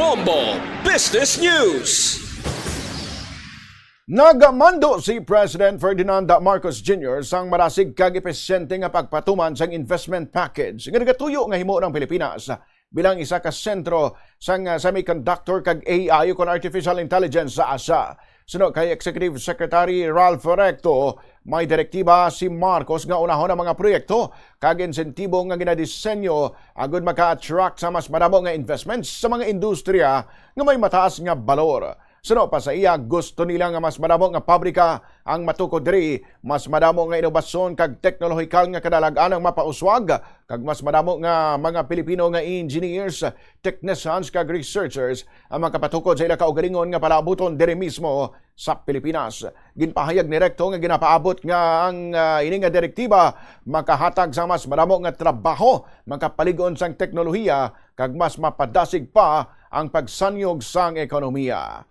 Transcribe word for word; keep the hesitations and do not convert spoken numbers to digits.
Bombo Business News. Nagamando si President Ferdinand Marcos Junior sang madasig kag episyente nga pagpatuman sang investment package nga nagatuyo nga himo ang Pilipinas bilang isa ka sentro sang, ah, semiconductor kag A I, kon artificial intelligence, sa Asia. Suno kay Executive Secretary Ralph Recto, may direktiba si Marcos nga unahon ang mga proyekto kag insentibo nga ginadisenyo agud maka-attract sa mas madamo nga investments sa mga industriya nga may mataas nga balor. Suno pa sa iya, gusto nila nga mas madamo nga pabrika ang matukod diri, mas madamo nga inobasyon kag teknolohikal nga kadalag-an ang mapauswag, kag mas madamo nga mga Pilipino nga engineers, technicians, kag researchers ang makapatukod sa ila kaugalingon nga palaabuton diri mismo sa Pilipinas. Ginpahayag ni Recto nga ginapaabot nga ang, ah, ini nga direktiba makahatag sa mas madamo nga trabaho, makapalig-on sang teknolohiya, kag mas mapadasig pa ang pagsanyog sang ekonomiya.